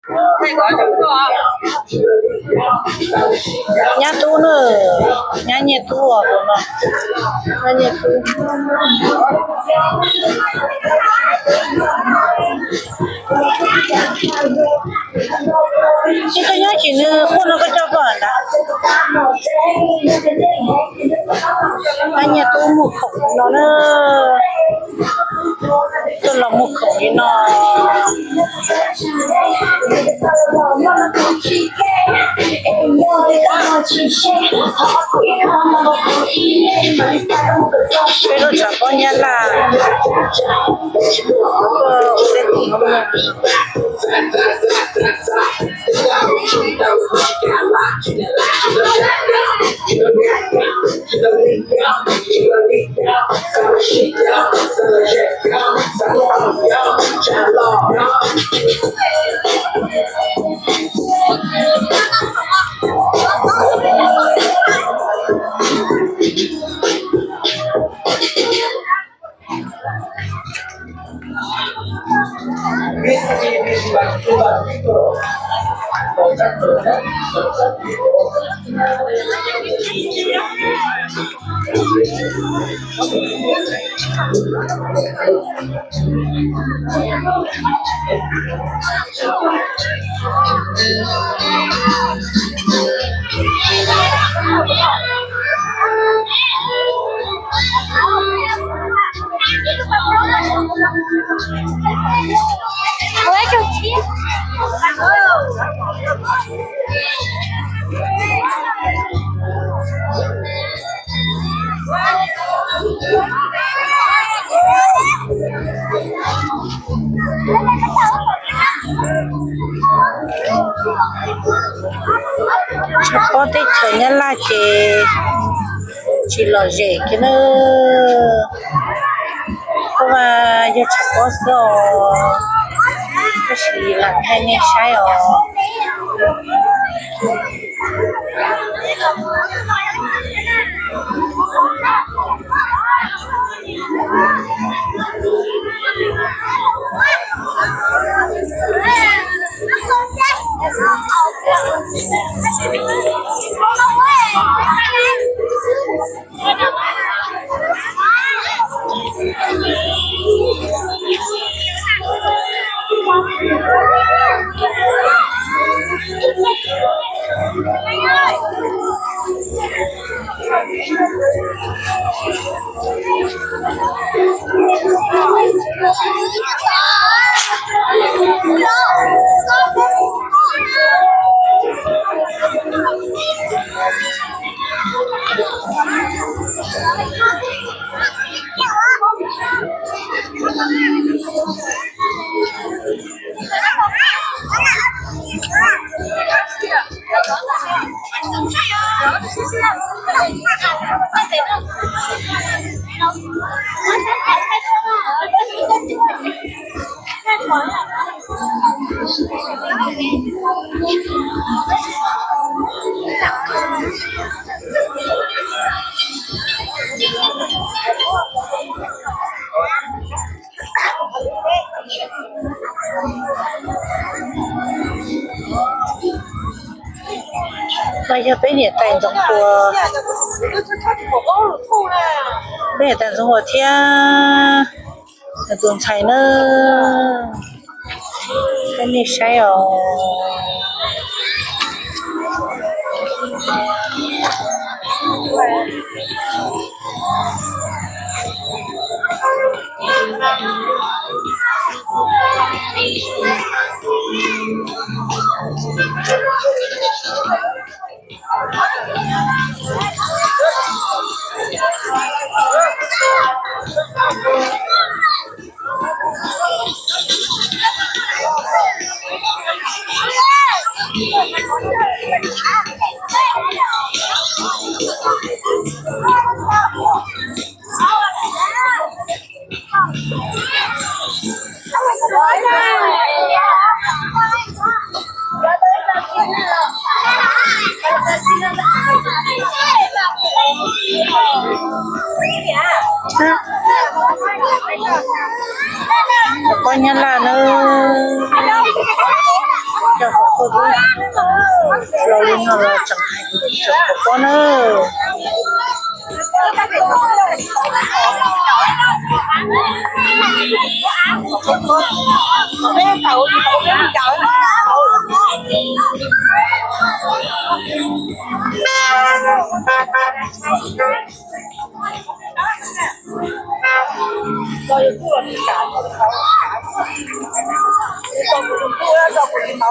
Nyab tub na, nyab nyiaj tub os, nyab nyiaj tub. Ib tug nyob tsis nws quaj no koj coj koj ntag. Nyab nyiaj tub muag khoom no na. Tuaj los muag khoom li no. Peb lub tshav pob nyab laj, tuaj ua teb tim no. Tshav pob teb chaws Nyab Laj ces tsis lom zem kiag na. Kuj mas yog tshav pob xwb os, tab sis lam thaij nej saib os. Mas yog peb niam tais Ntxoov Huas, peb niam tais Ntxoov Huas thiab nws tus ntxhais na, peb nej saib os. Pob nyab laj na, Los li no los tseem hais kuv tsis tseem pom pob na.